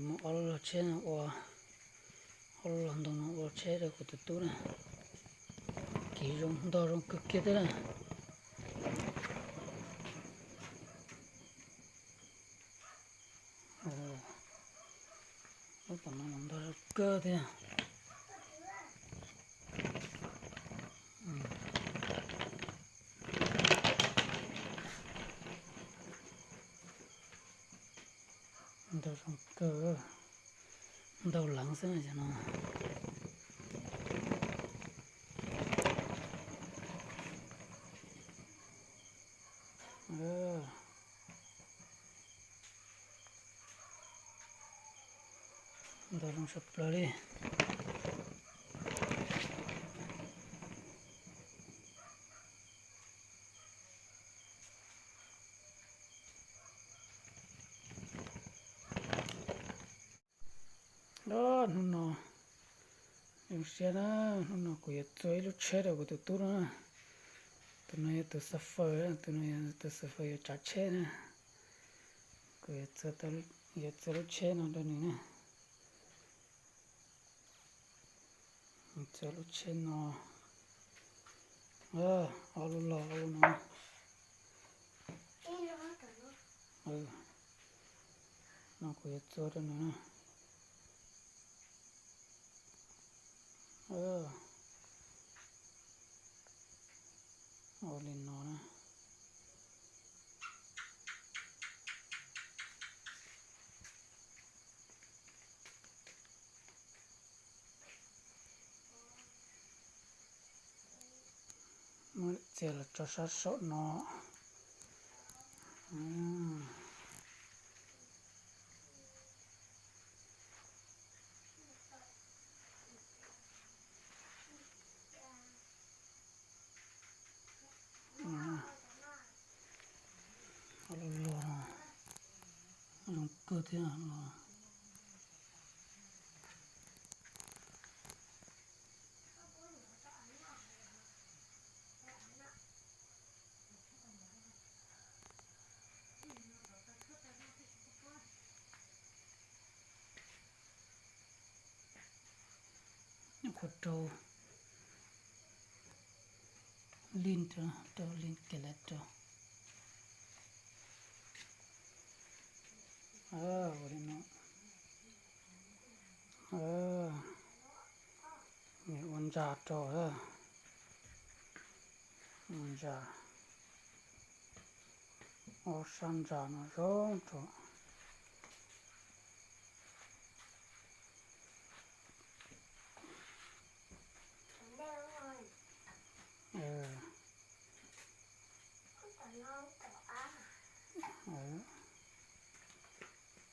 Muab ob lub log tsheb no ua, ob lub log ntoo no ua tsheb rau kuv tus tub na. Kiv zoo, ntog zoo kawg kiag thiab na. Lub tom no los ntog zoo kawg thiab. Ntog zoo kawg, ntau leev xwb no. Ntog zoo sawv plaws li. Hnub no zoo siab na, hnub no kuv yuav txua ib lub tsheb rau kuv tus tub na. Tus no yog tus xafaws, tus no yog tus xafaws yuav tsav tsheb na. Kuv yuav txua lub tsheb no rau nws na. Txua lub tsheb no, ob lub log ob lub no. No kuv yuav txua rau nws na. Ua li no na. Muab txiav los tso sab saum no. Los zoo kawg thiab los. Nyuam qhuav rau lin rau, rau lin kiag lawm rau. Ua li no. Ua ntsa rau, ua ntsa, ua sab ntsa no zoo rau.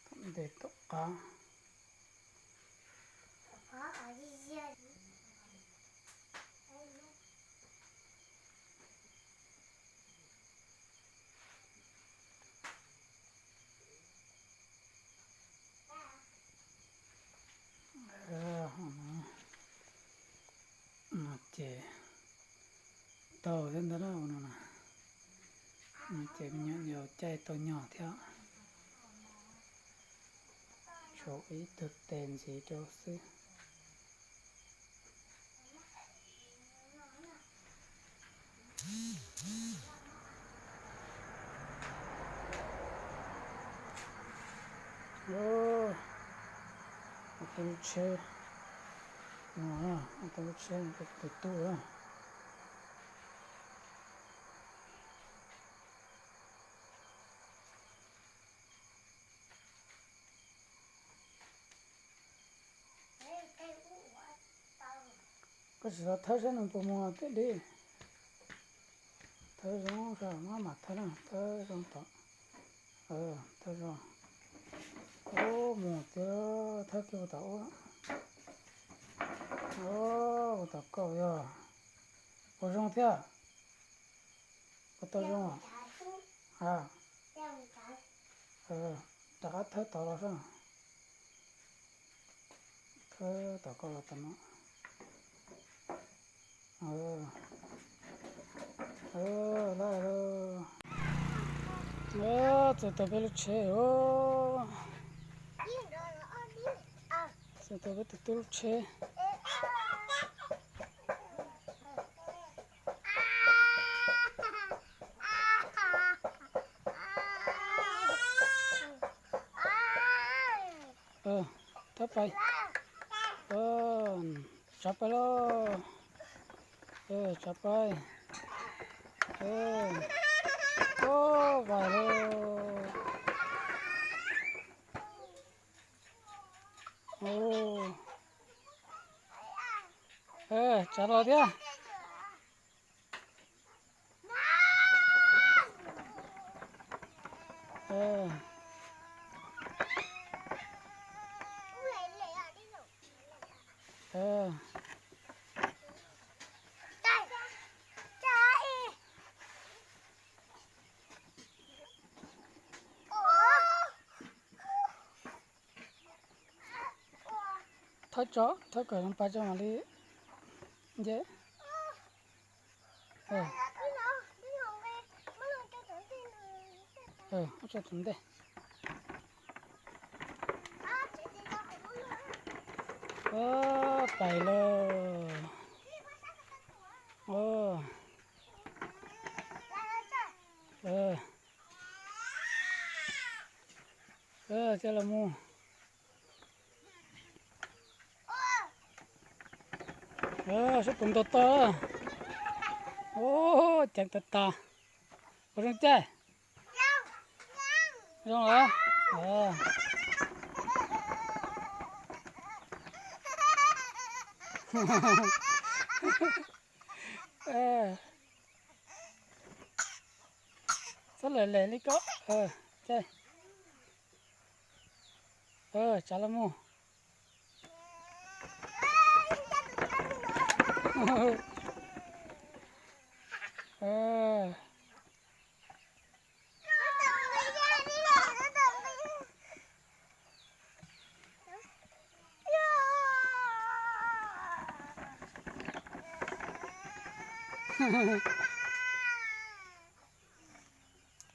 Tom ntej tom qab. No ces tau thiab ntag na, ua no na. No ces me nyuam yaus caij tau nyog thiab. Tshuav ib tug tes ntxiv rau xwb. Ua tau lub tsheb no, ua tau lub tsheb no rau tus tub na. Koj tsis tau thawb saib nws puas mus thiab li. Thawb zoo, maj mam thawb na, thawb zoo tom, thawb zoo. Ub, mus thiab, thawb kiag ua tom ub. Ub, ua tom koj yog puas zoo thiab? Puas tau zoo? A, rov qab thawb tod los sab. Thawb tom koj los tom no. Lawm, txua tau peb lub tsheb os. Txog peb tus tub lub tsheb. Txhob pais. Tsav pais lauj. Tsav pais. Ua vais lauj. Tsav los thiab. Thawb tso, thawb kom pas tso mam li nce. Ua tso tus ntej. Pais lawm. Coj los mus. Sab puas ntaus tau. Ua ceev tas tas. Puas zoo caij? Zoo los? Txhob lem lem li ko. Caij. Tsav los mus.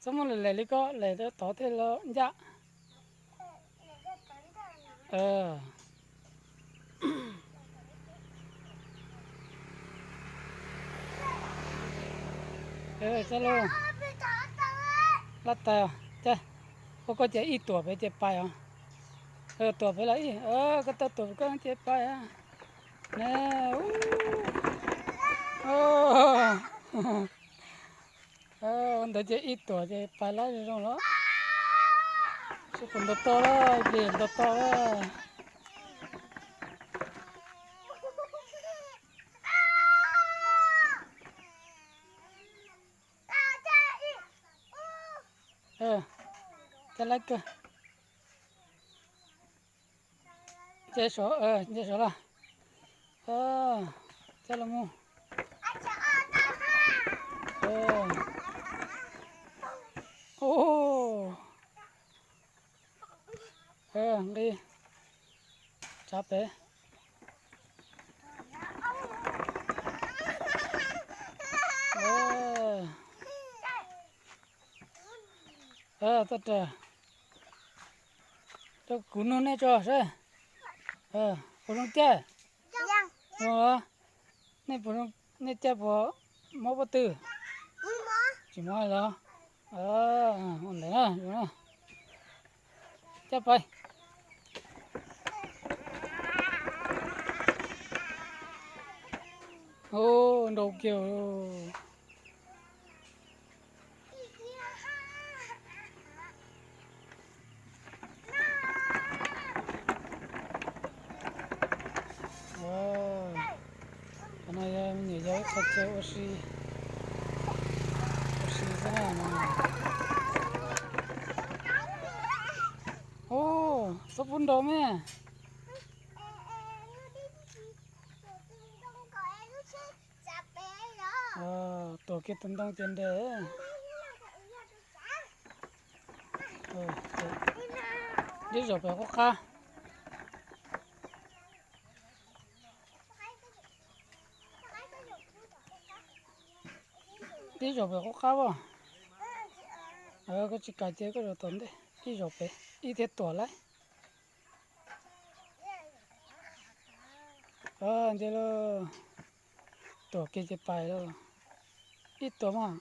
Txhob muab lem lem li ko, lem tod thiaj li ncaj. Txhob laj tais, ua koj ces ib tuam pem ces pais os. Tuam pem los ib, koj tau tuam pem koj ces pais. Ne, ua ntawd ces ib tuam ces pais lawm zoo los. Sab puas ntaus tau lawm, plis ntaus tau lawm. Coj lawm kawg. Nce saud, nce saud los. Coj los mus. Nqis. Tsav pem. Txhob ras. Rau kuv nug nej tso seb. Puas zoo caij? Zoo los? Nej puas zoo, nej caij puas mob pob tw? Tsis mob los? Ua ntawd na, zoo na. Coj pais. Ua nrau kiag. Qhov no yog me nyuam yaus ib qho chaw ua si, ua si xwb na no. Ub, xob pub nrau me. Tuam kiag tus ntoo ces nres. Dib zaum pem qub qab. Dib zaum pem qub qab as. Koj tsis kam ces koj zaum tom ntej, ib zaum pem ib thiaj tuam lauj. Nti lauj, tuam kiag ces pais lauj. Ib tuam mas.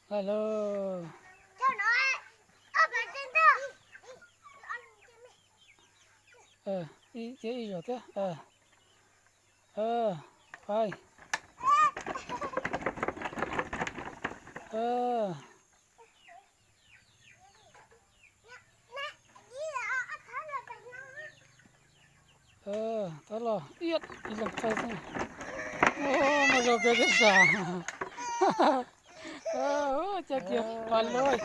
Hello. Ib zaug thiab. Pais. Thov los ib leeg txhais xwb. Muaj zog kawg thiab sas. Cas kiag pais lauj.